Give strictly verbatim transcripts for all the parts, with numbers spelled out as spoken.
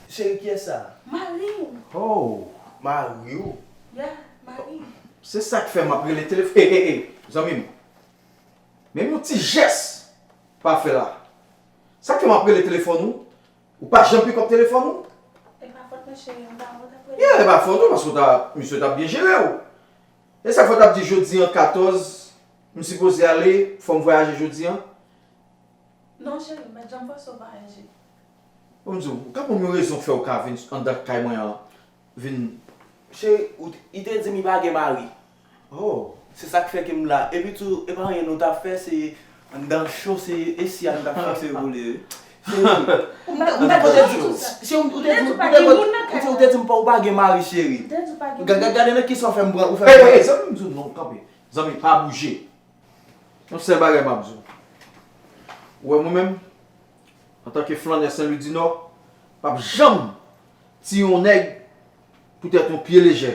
Cheri, kiyès sa? Mari w. Oh, mari w? Yeah, mari m. Se sa k fè m ap rele telefòn. Ey, ey, ey, zanmi m. Menm yon ti jès pa fè la. Sa k fè m ap rele telefòn ou? Ou pa janm pikòp telefòn ou? E pa fòt mwen, cheri, m pa wè w t ap rele. Yeah, e pa fòt ou, paske w ta, misye t ap byen jere w. E sa k fè w t ap di jodi an katòz, m sipoze ale, fò m vwayaje jodi an? Non, cheri, m pa t janm fòse w vwayaje. Bon, m di w, ou ka ban m yon rezon k fè w ka vin anndan kay mwen an, vin. Cheri, ou, li te di m li pa gen mari. Oh. Se sa k fè ke m la. Epi tou, e pa anyen nou t ap fè, se anndan cho, se esi a nou t ap fikse boule, wi. Cheri, ou te di, cheri, ou te di, ou te di, ou te di m pa, ou pa gen mari, cheri. Gade, gade nan kisa w fè m pran, ou fè m Ey, pran. Ey, ey, zanmi m, di w non, kanpe. Zanmi, pa bouje. Yon sèl bagay m ap di w. Ou wè mwen menm, antanke flannè Sen Lwi di Nò, m p ap janm tiye yon nèg poutèt yon pye lejè.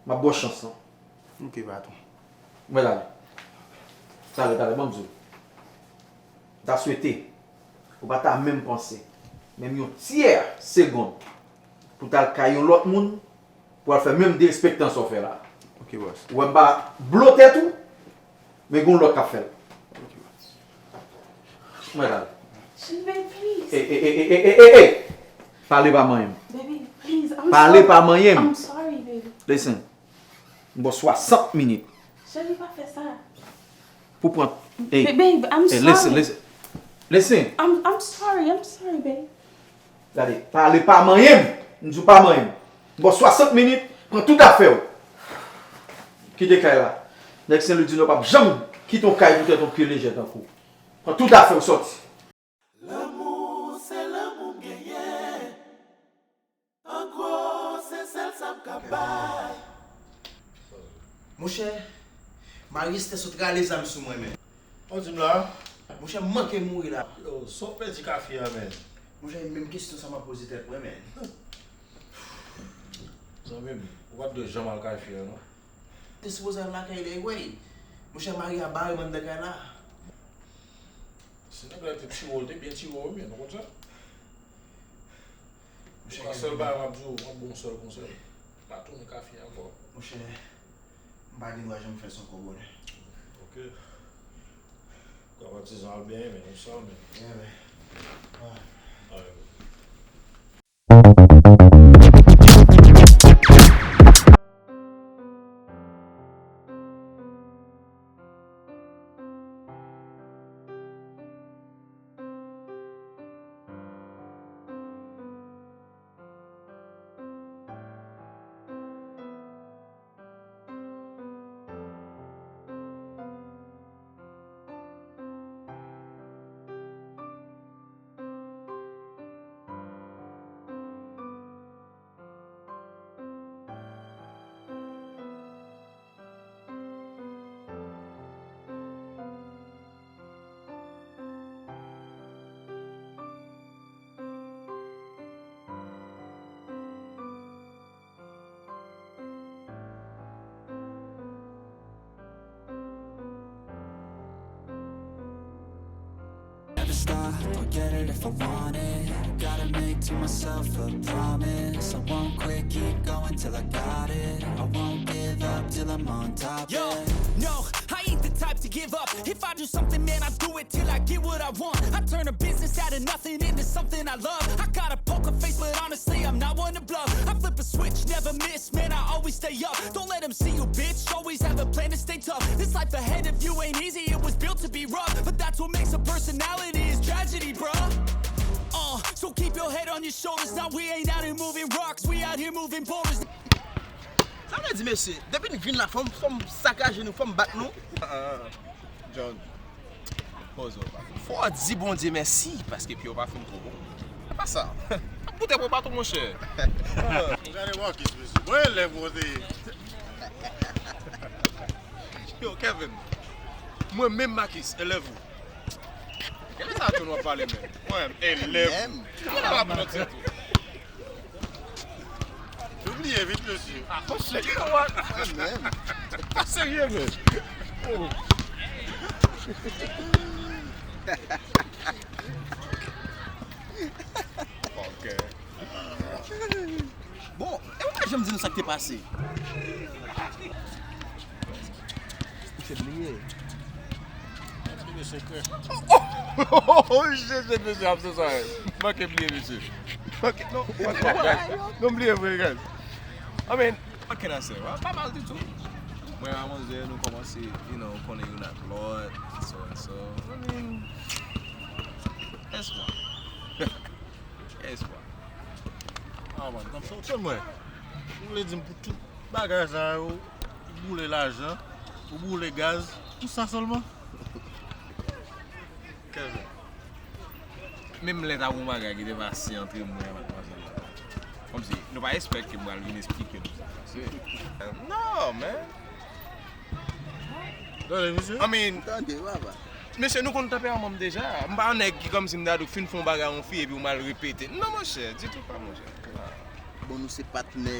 M ap ba w chans lan. Ok, patwon. Mwen ale. Talè, talè, ban m di w. M ta swete ou pa ta menm panse, menm yon tyè segonn, pou w t al kay yon lòt moun, pou w al fè menm derespektan sa w fè la. Ok, bòs. Ou wè m pa blo tèt ou, men gen yon lòt k ap fè l. Ok, bòs. Mwen la. Shin, babe, please. Ey, ey, ey, ey, ey, ey, ey! Pale pa manyen m. Baby, please, I'm Pale sorry. pa manyen m. I'm sorry, baby. Listen. M ba w swasant minit. Cheri, pa fè sa. Pou pran. Ey, Ba- Babe, I'm ey, sorry. Listen, listen. Listen. I'm, I'm sorry, I'm sorry, babe. Gade, pale pa manyen m. M di w pa manyen m. M ba w swasant minit, pran tout afè w. Kite kay la. Nèg Sen Lwi di Nò p ap janm kite yon kay poutèt yon pye lejè tankou w. Pran tout afè w sòti. Lanmou, se lanmou m genyen. An gwo, se sèl sa m ka bay. Monchè, Maris te sot rale zam sou mwen, men. Ou di m la? Monchè, m manke mouri la. Yo, sa w pèdi kafe a, men? Monchè, e menm kesyon sa m ap poze tèt mwen, men. Zanmi m, ou pa t dwe janm al kafe a, non. Te sipoze al lakay li, wey. Monchè, Mari a bare m anndan kay la. Si nèg la te tire w, l te byen tire w, wi, men, ou konn sa? Monchè, Yon sèl bagay m ap di w, m ap ba w yon sèl konsèy. Pa tounen kafe ankò. Monchè, m pa gen dwa janm fè sa ankò, brother. Ok. Ou ka patizan al benyen, men, ou sal, men. Yeah, man. Ah. Alright. Never stop, I'll get it if I want it. Gotta make to myself a promise. I won't quit, keep going till I got it. I won't give up till I'm on top. Yo, no, I ain't the type to give up. If I do something, man, I do it till I get what I want. I turn a business out of nothing into something I love. I got a poker face, but honestly, I'm not one to bluff. I flip a switch, never miss, man, I always stay up. Don't let 'em see you, bitch, always have a plan to stay tough. This life ahead of you ain't easy, it was built to be rough. But that's what makes a personality is tragedy, bruh. Uh, so keep your head on your shoulders. Now we ain't out here moving rocks, we out here moving boulders. Sa vle di, mesye, depi n vin la, fò m, fò m sakaje nou, fò m bat nou? John, poze w, papa. Fò w di Bondye mèsi, paske pye w pa fin twò bon. Se pa sa. Ap goute pou baton, monchè. Gade Marcus, mesye. Bon elèv ou te ye. Yo, Kevin. Mwen menm Marcus, elèv ou. Gade sa John w ap pale, men. Mwen menm, elèv ou. Mwen pa pran tèt ou. Yo bliye vit, mesye. Ah, monchè, you know what? Mwen menm. Pa serye, men. Oh. Bon, Bon, e ou pa janm di nou sa k te pase? Misye bliye. Oh shit, shit, mesye, I'm so sorry. Manke bliye, mesye. Manke, non, non, bliye vre, guys. I mean, what can I say? Well, pa mal ditou. Mwen ak manzè, nou kòmanse, you know, konnen youn ak lòt, so and so. I mean, espwa. Espwa. Ah, man, kòmsi w tande mwen. Ou vle di m pou tout bagay sa yo, ou boule lajan, ou boule gaz, pou sa sèlman? Kèzè. Menm lè ta gon bagay ki te pase antre mwen ak matmwazèl la. Kòmsi, nou pa espèk ke m pral vin esplike nou sa k pase. Non, man. Tande, mesye. I mean, tande, papa. Mesye, nou konn tanperaman m deja. M pa yon nèg ki kòmsi m ta di w fin fè yon bagay a yon fi epi w mal repete. Non, monchè, ditou pa, monchè. Bon, nou se patnè.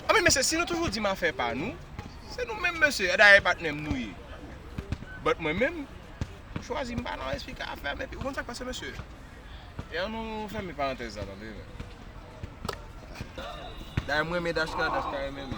I mean, mesye, si nou toujou di m afè pa nou, se nou menm, mesye. Dayè, patnè m nou ye. But mwen menm, m chwazi m pa nan esplike afè m epi, ou konn sa k pase, mesye? E ann nou fèmen parantèz sa, tande, men. Dayè, m renmen Dashka, Dashka renmen m.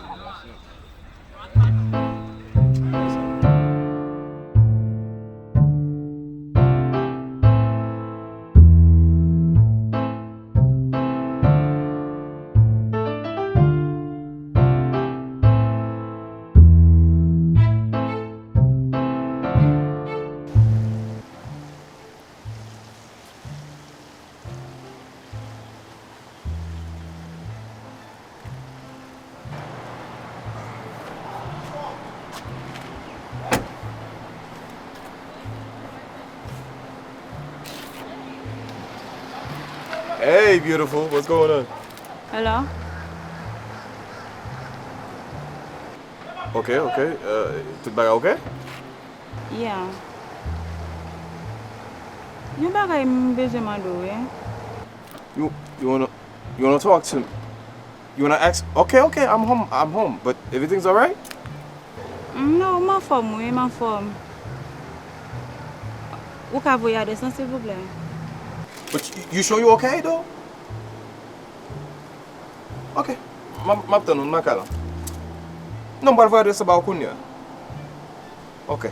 Hey, beautiful, what's going on? Hello. Ok, ok, euh, tout bagay ok? Yeah. Yon bagay m bezwen mande w, wi. You, you wanna, you wanna talk to me? You wanna ask? Ok, ok, I'm home, I'm home, but everything's alright? Mm, non, m anfòm, wi, m anfòm. Ou ka voye adrès lan, silvouplè? But you, you sure you okay, though? Ok. M ap, m ap tann ou, m nan kay la. Non, m pral voye adrès la ba w kounye a. Ok.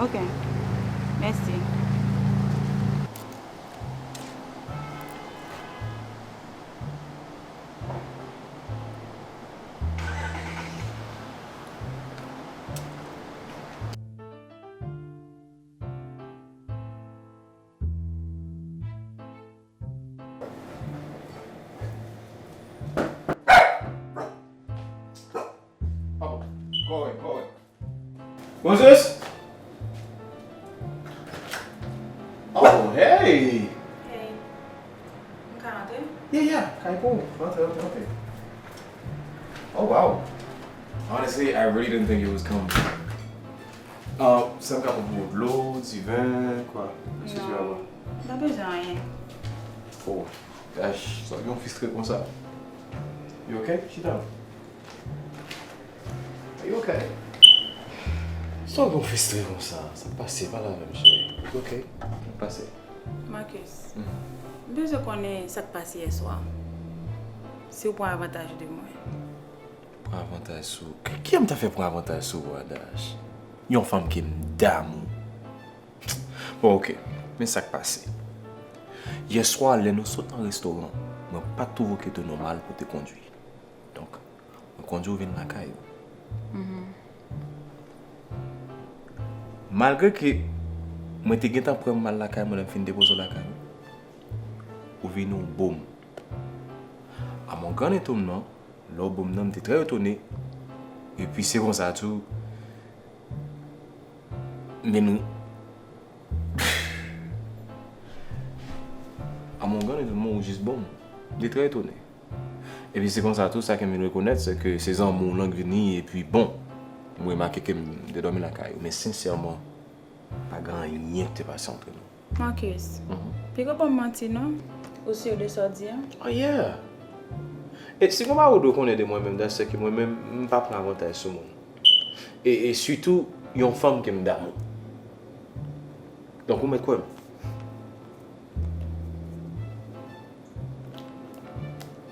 Ok. Mèsi. Pardon. Go away, go away. Bonjour. Oh, hey. Hey. M ka antre? Yeah, yeah. Kay pou ou. Antre, antre, antre. Oh, wow. Honestly, I really didn't think you was coming. Uh, sa m ka pran pou ou? Dlo, diven, kwa? Sa w bezwen? Non. M pa bezwen anyen. Oh, gosh, sa w gen w fistre konsa? You okay? Chita. Are you okay? Sa w gen w fistre konsa? Sa k pase? Pale avè m, cheri. You okay? Sa k pase? Marcus, m bezwen konnen sa k pase yè swa. Si w pran avantaj de mwen. Pran avantaj sou? Ki, kiyè m ta fè pran avantaj sou ou a, Dash? Yon fanm ke m damou. Bon, ok. Men sa k pase. Yè swa, lè nou sot nan restoran, mwen pa t twouve w ke te nòmal pou w te kondui. Donk, mwen kondui w vin lakay ou. Malgre ke mwen te gentan prè m al lakay mwen lè m fin depoze w lakay ou, ou vini w bo m. A mon gran etònman, lè w bo m nan, m te trè etone. Epi se konsa tou, men nou, a mon gran etònman, ou jis bo m. M te trè etone. Epi se konsa tou, sa ke m vin rekonèt, se ke se zanmi w lan k vini, epi bon, m remake ke m te dòmi lakay ou, men sensèman, pa gen anyen ki te pase ant nou. Marcus, piko pa manti non, ou si de sa w di a? Oh yeah! E si gon bagay ou dwe konnen de mwen menm, Dash, se ke mwen menm, m pa pran avantaj sou moun. E, e sitou, yon fanm ke m damou. Donk, ou mèt kwè m.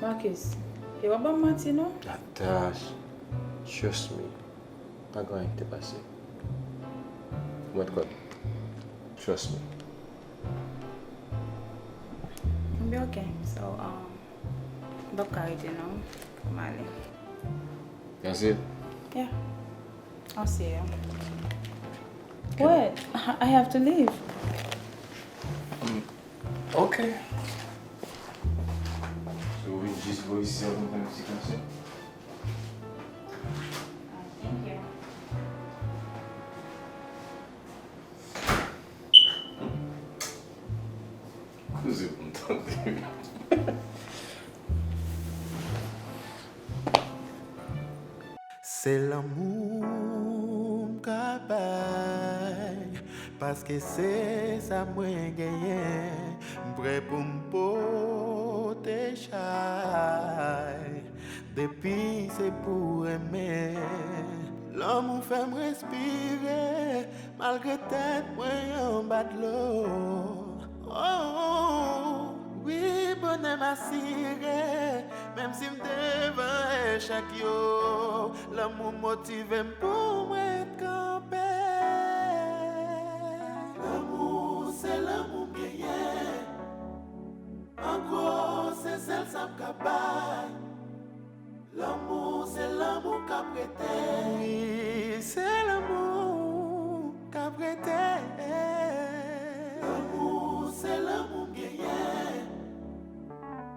Marcus, e w ap ban m manti non? Natasha, trust me. Pa gen anyen ki te pase. Ou mèt kwè m. Trust me. Ebyen, ok. So, um, m p ap ka rete non. Fò m ale. That's it? Yeah. I'll see you. What? I have to leave. Mm, ok. So, ou vin jis bò isi a pou n fè yon ti kanson? Ah, thank you. Koze pou m tande. Se lanmou m ka bay, paske se sa mwen genyen, m prè pou m pote chay. Depi se pou renmen, lanmou fè m respire, malgre tèt mwen anba dlo. Oh, wi, bonè m asire, menm si m devan echèk yo, lanmou motive m pou mwen kanpe. Lanmou, se lanmou m genyen. An gwo, se sèl sa m ka bay. Lanmou, se lanmou k ap rete. Wi, se lanmou k ap rete. Lanmou, se lanmou m genyen.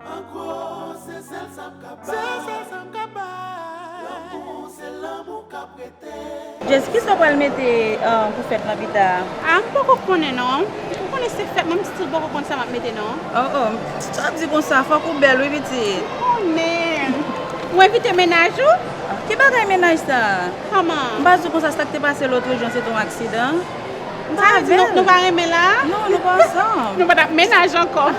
An gwo, se sèl sa m ka bay. Se sèl sa m ka bay. Lanmou, se lanmou k ap rete. Jezi, kisa w pral mete, ah, pou fèt lan pita? Ah, m poko konnen non. Ou konnen se fèt mwen, m still poko konn sa m ap mete non. Oh, oh, sa w ap di konsa, fòk ou bèl wi pitit. Oh, men. Ou envite mennaj ou? Ki bagay mennaj sa? Kòman? M pa di w konsa, sa k te pase lòt jou an, se te yon aksidan. M pa di nou, nou pa renmen la? Non, nou pa ansanm. Nou pa t ap mennaj ankò.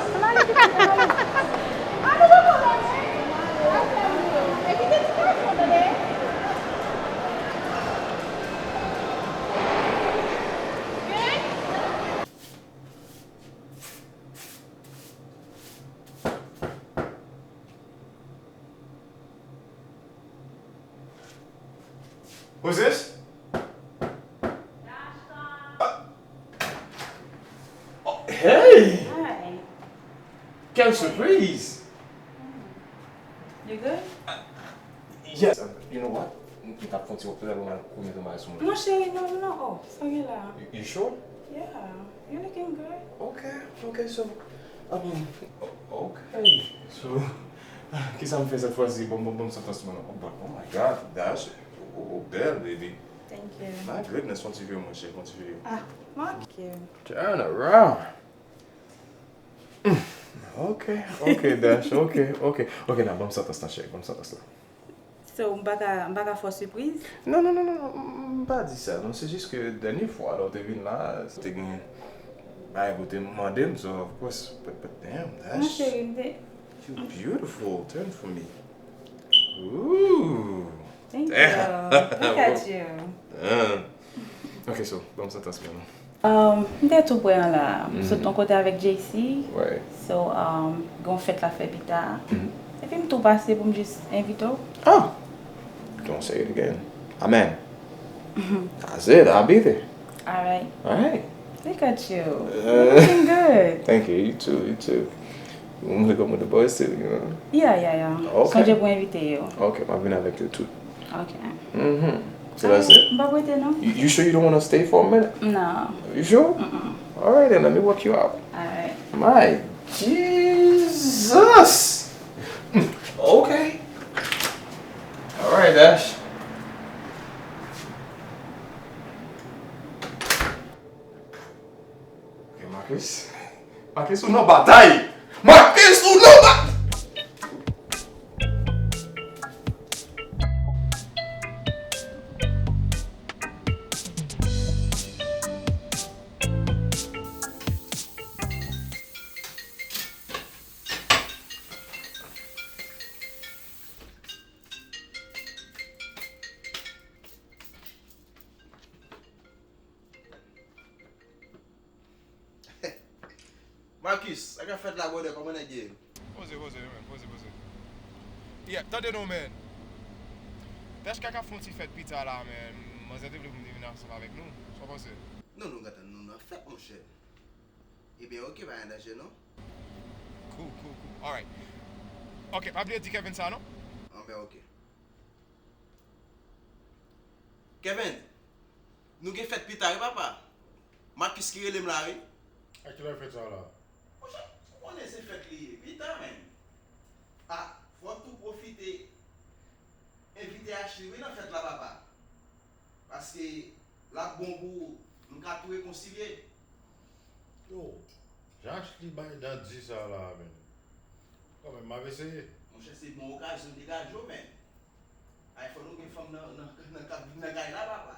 Who's this? Ah. Oh, hey! Hi. Quelle surprise! You good? Yes, um, you know what? M t ap fè yon ti wòk toutalè, m al kouri mete yon bagay sou mwen. Non, cheri, non, non. Oh, sa gen la? You, you sure? Yeah, you looking good. Okay, okay, so, I mean, o-, okay, so, kisa m fè sèt fwa si? Bon, bon, bon, sa fè sou mwen. Oh, but, oh my God, Dash, oh, oh, bèl, baby. Thank you. My goodness, fè yon ti vire, mon cheri, fè yon ti vire. Ah, thank you. Turn around. Mm. Ok, ok, Dash, ok, ok. Ok, nan, ban m santans lan, cheri, ban m santans lan. So, m pa ka, m pa ka fè w sipriz? Non, non, non, non, non, m, m pa di sa, non. Se jis ke dènye fwa, lè w te vin la, te gen bagay pou w te mande m, so, of course, but, but damn, Dash. Non, cheri, m te... You beautiful, turn for me. Ooh. Thank you. Look at you. Ah. Ok, so, ban m santans mwen non. Um, m te tou prè an la. M sot yon kote avèk J C. So, um, gen yon fèt l ap fè pita. Epi m tou pase pou m jis envite w. Ah! Don't say it again. Amen. I said I'll be there. All right. All right. Look at you. Uh, looking good. Thank you. You too. You too. You wanna come with the boys too, you know? Yeah, yeah, yeah. Ok. Sonje pou envite yo. Ok, m ap vin avèk yo tou. Ok. Mm-hmm. So that's it? M p ap rete non. You, you sure you don't wanna stay for a minute? No. You sure? Mm-mm. All right then, let me walk you out. All right. My Jesus! Okay. All right, Dash. Ok, Marcus. Marcus, ou nan batay! Marcus, ou nan ba- Marcus, sa k ap fèt la, brother? Kòman nèg ye? Poze, poze, wi, men, poze, poze. Yeah, tande non, man. T H K ka fè yon ti fèt pita la, man. Manzè te vle pou m te vin ansanm avèk nou. Sa w panse? Non, nou gentan nou nan fèt, monchè. Ebyen, oke, pa gen danje, non. Cool, cool, cool. Alright. Oke, pa bliye di Kevin sa, non? Anben, oke. Kevin, nou gen fèt pita, wi, papa. Marcus ki rele m la, wi. A kilè fèt sa la? Monchè, ou konnen se fèt li ye. Pita, menm. A, fò w tou pwofite envite Ashley, wi, nan fèt la, papa. Paske l ap bon pou nou ka tou rekonsilye. Yo, jan Ashley bay dan di sa la, menm. Kanmenm, m ap eseye. Monchè, se bon okazyon degaje w, menm. Ay, fò nou gen fanm nan, nan, nan, nan kay la, papa.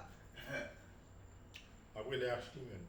M ap rele Ashley, menm.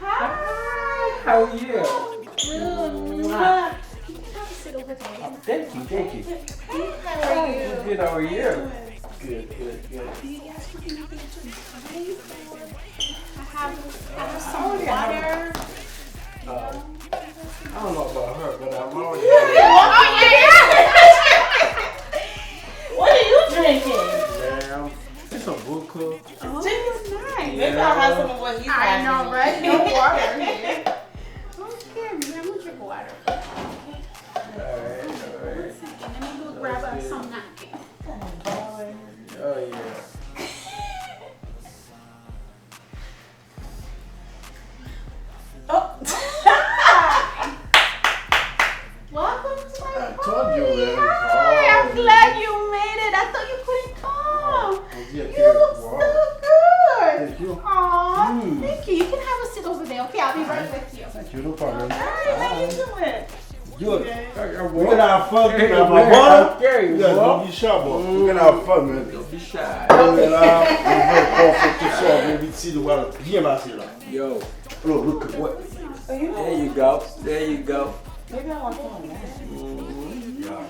Hi, how are you? Good. Mwah. Can you have a sit over there? Oh, thank you, thank you. Hey, how are you? Good, good, how are you? Good, good, good. Do you guys want anything to drink? I have, I have some water. Uh, I don't know about her, but I'm already. What are you drinking? Damn, it's a vodka. Oh, nice. Maybe I'll have some of what he's having. I know, right? No water here. Okay, I'm gonna drink water. Alright, alright. One second, let me go grab us some napkin. Oh, yeah. Oh. Welcome to my party. I told you, man. Hi, I'm glad you made it. I thought you couldn't come. You look so good. Thank you. Aw, thank you. You can have a seat over there. Okay, I'll be right with you. Thank you, no problem. All right, how you doing? Good. We gonna have fun, we gonna have fun. Yeah, don't be shy, bro. We gonna have fun, man. Don't be shy. Mwen la, mwen fè kò fè tout sa, mwen vin si nou pral byen pase la. Yo. Look, look, what? There you go. There you go. Maybe I want some of that. Mm-hmm. Yeah.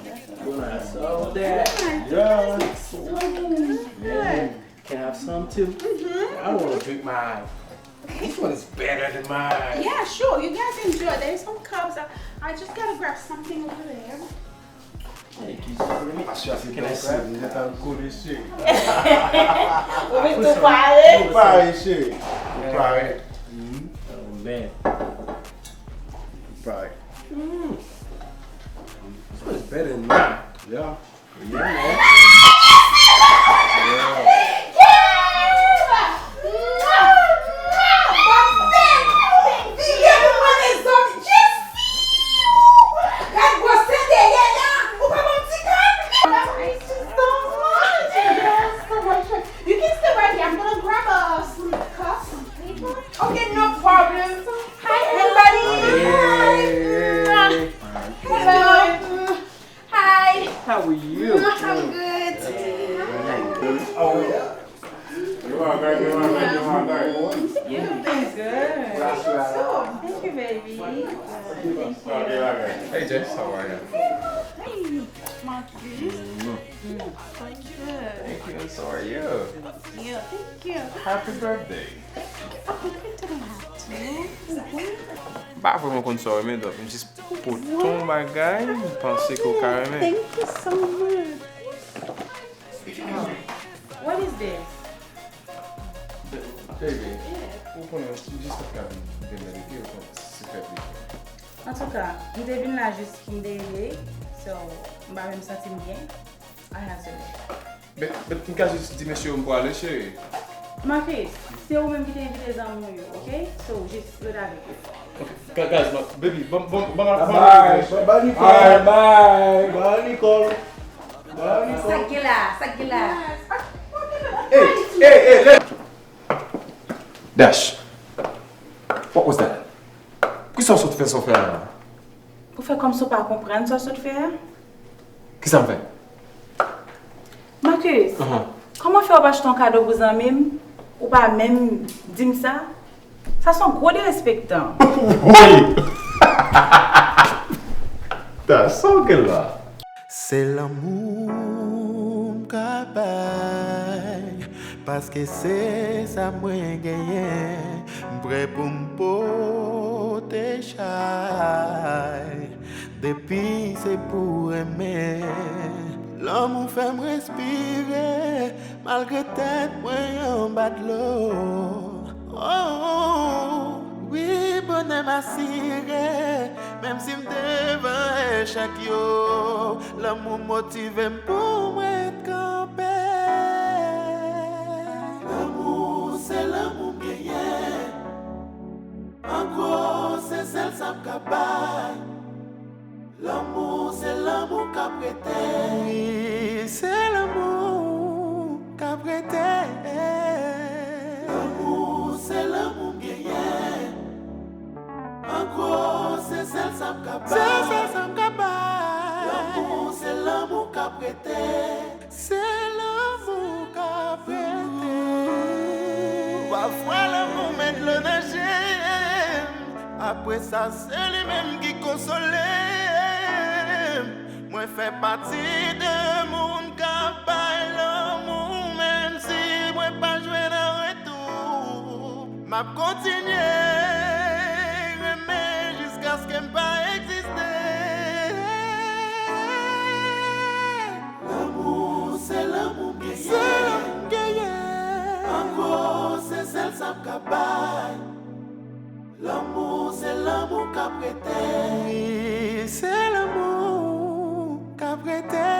Gonna have some of that. Yeah. Mm. Can I have some too? Mm-hmm. I don't wanna drink mine. This one is better than mine. Yeah, sure. You guys enjoy. There's some cups. I, I just gotta grab something over there. Thank you. Can I sit? Ou vin tou pare? Tou pare, cheri. Tou pare. Oh, man. Tou pare. Mm. This one is better than mine. Yeah. You can stay right here. I'm gonna grab a, some cups, some paper. Okay, no problem. Hi, everybody. Hey. Hi. Hello. Hi. How are you? Mm, I'm good. How are you? You've been good. Thank you, baby. Thank you. Hey, Jess, how are you? Hey, Marcus. Mm. Mm, so good. Thank you, and so are you. Thank you, thank you. Happy birthday. Oh, you didn't have to. M pa vrèman konn sa w renmen, donk m jis pote yon bagay, m panse ke w ka renmen. Thank you so much. What is this? Baby, ou konnen, m jis pa t ka vin demède, ou konnen, se fèt li. Antouka, m te vin la jis pou m deye, so, m pa menm santi m byen. I have to go. But, but m ka jis di mesye yo m prale, cheri. Marcus, se ou menm ki te envite zanmi w yo, ok? So, jis rete avèk yo. Guys, baby, ban ban ban Bye, bye, Nicole. Bye, bye. Bye, Nicole. Bye, Nicole. Sa k gen la, sa k gen la. Hey, hey, hey, let Dash. What was that? Kisa w sot fè sa w fè a la? Ou fè kòmsi w pa konprann sa w sot fè a? Kisa m fè? Marcus, kòman fè w pa achte yon kado pou zanmi m? Ou pa menm di m sa? Sa se yon gwo derespektan. Woy! Dash, sa w gen la? Se lanmou m ka bay, paske se sa mwen genyen, m prè pou m pote chay. Depi se pou renmen, lanmou fè m respire, malgre tèt mwen anba dlo. Oh, wi, bonè m asire, menm si m devan echèk yo, lanmou motive m pou m ret kanpe. Lanmou se lanmou m genyen, an gwo se sèl sa m ka bay. Lanmou se lanmou k ap rete. Wi, se lanmou k ap rete. Lanmou se lanmou m genyen. An gwo, se sèl sa m ka bay. Se sèl sa m ka bay. Lanmou se lanmou k ap rete. Se lanmou k ap rete. Pafwa lanmou met dlo nan je m. Apre sa, se li menm ki konsole m. Mwen fè pati de moun k ap bay lanmou, menm si mwen pa jwenn an retou. M ap kontinye renmen jiskaske m pa egziste. Lanmou se lanmou m genyen. Se lanmou m genyen. An gwo, se sèl sa m ka bay. Lanmou se lanmou k ap rete. Wi, se lanmou k ap rete.